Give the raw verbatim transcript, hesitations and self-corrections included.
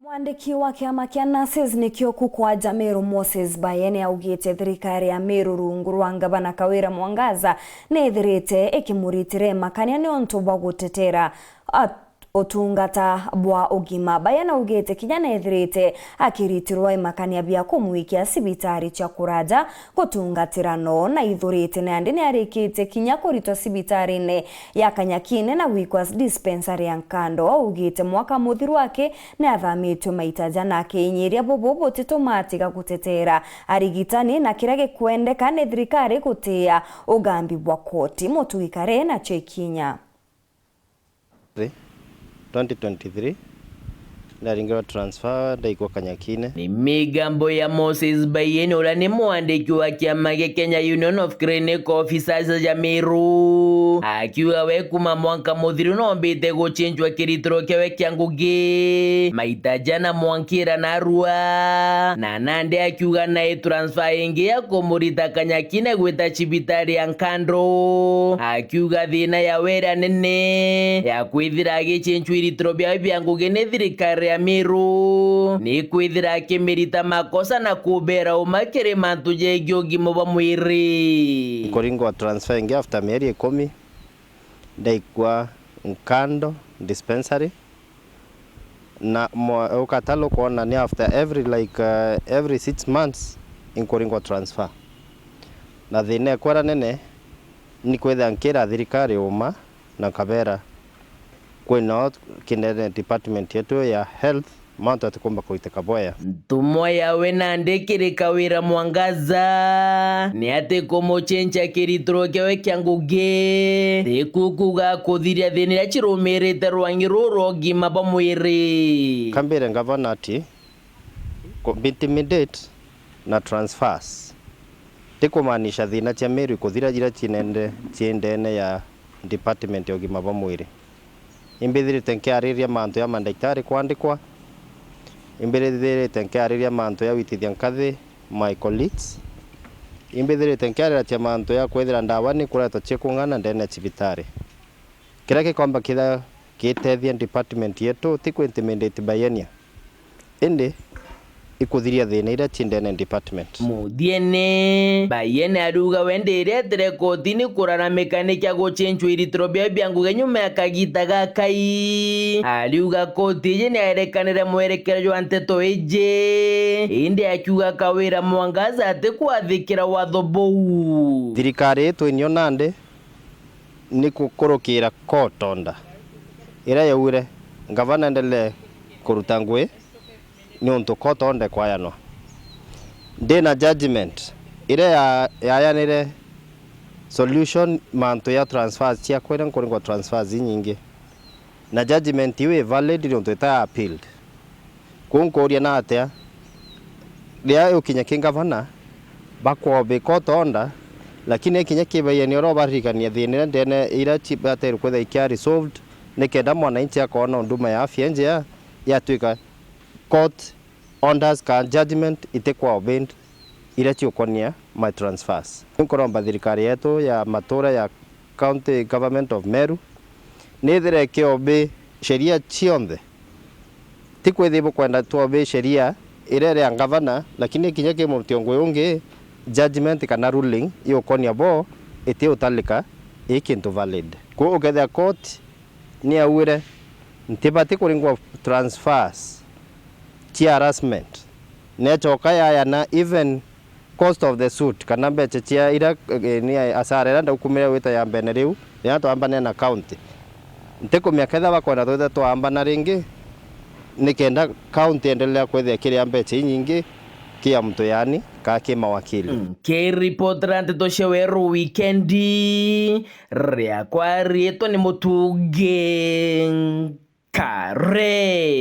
Mwandiki wa kiama kia Nurses nikio kukwa Jamiru Moses Bayene augite thirikari ya Meru rungu rwa ngavana Kawira Mwangaza nithirite ikimuritira imakania niuntu bwa gutetera at-, utungata bwa ugima. Bayene augite kinya nithirite akiritirwa imakania bia kumwikia cibitari cia kuraja gutungatira no naithurite, nandi niarikitie kinya kuritwa cibitarine ya Kanyakine na gwikwa dispensary ya Nkando. Augite mwaka muthiru aki niathamitue maita jana, akiinyiria bubu butituma atiga gutetera arigitani na kiria gikwendeka ni thirikari gutia ugambi bwa koti. Mutugi Kare nacio ikinya. Twenty twenty-three, ndaringirwa transfer, ndaikwa Kanyakine. Ni migambo ya Moses Bayene, uria ni mwandiki wa kiama gia Kenya Union of Clinic Officers ja Meru, akiuga we kuma mwanka muthiru nombite gucenjwa kiritiro kiawe kia ngugi maita jana mwankira narua, na nandi akiuga nae transfer ingi ya kumurita Kanyakine gwita cibitari ya Nkando. Akiuga thina ya wera nene ya kwithira agicenchua iritiro biawe bia ngugi ni thirikari ya Meru ni kwithira akimirita makosa na kubera uma kiri mantu jegii ugima bwa mwiri. Nkuringwa transfer ingi after mieri ikumi, ndaikwa Nkando dispensary. Na mwa-, ukatala ukoona ni after every, like, uh, every six months inkuringwa transfer. Na thina ekwa iria nene ni kwithira nkira thirikari uma na nkabera kwina o kinene department yetu ya health mantu atikumba kuiteka bwega. Ntumwa yawe nandi kiri Kawira Mwangaza ni ati kumucencha kiritiro kiawe kia ngugi ti kukuga kuthiria thina iria cirumirite rwangi ruu rwa ugima bwa mwiri. Kambire ngavana ati ku-, intimidate na transfers ti kumaanisha thina cia Meru ikuthira iria cinende cii ndene ya department ya ugima bwa mwiri. Imbithirite nkiariria mantu ya mandagitari kwandikwa, imbithirite nkiariria mantu ya gwitithia nkathi my colleagues, imbithirite nkiariria mantu ya kwithira ndawa ni kuretwa cii kung'ana ndene ya cibitari. Kiria gikomba kithira gitethia department yetu ti ku intimidate Bayene, indi ikuthiria thina iria cii ndene department. Muthiene, Bayene ariuga we ndiretire kotini kuraramika ni kia gucenchua iritiro biawe bia ngugi nyuma ya kagita gakai. Ariuga koti iji ni aerekanire mwerekero jwa nteto iji, indi akiuga Kawira Mwangaza ati kwathikira watho buu. Thirikari ii twinio nandi ni gukurukira court order iria yaugire ngavana endelee kuruta ngugi niuntu court order ikwayanwa. Ndina judgment iria ya-, yayanire solution mantu ya transfers ciakwa iria nkuringwa transfers inyingi. Na judgment iu i valid niuntu ita appealed. Kwou nkuuria na atia, riria ukinya ki ngavana, bakwa obey court order, lakini ikinya ki Bayene uria ubaririkania thina iria ndene iria ci-, bateirwe kwithira ikia resolved, nikenda mwananchi akoona huduma ya afya injea, yatwika court orders kana judgment itikwa obeyed iria ciukonia my transfers. Nkuromba thirikari yetu ya matura ya County Government of Meru nithire ikiobi sheria cionthe. Ti kwithira ibukwenda twobi sheria iria iri ya ngavana, lakini kinya ki mutiongo ungi, judgment kana ruling iukonia bo itiutalika i kintu valid. Kwou ukethira court ni yaugire ntibati kuringwa transfers cia harassment, necoka yayana even cost of the suit, kana mbeca cia ira, eh, ni asara iria ndaukumire gwita ya mbene riu, riria twambanire na county. Ntikumenya kethira bakwenda twithe twambana ringi, nikenda county endelea kwithia kiria mbeca inyingi kia mtu yani, kaa ki mawakili. Nkiripotera nteto cia Weru Wikendi, riakwa riitwa ni Mutungi Kare.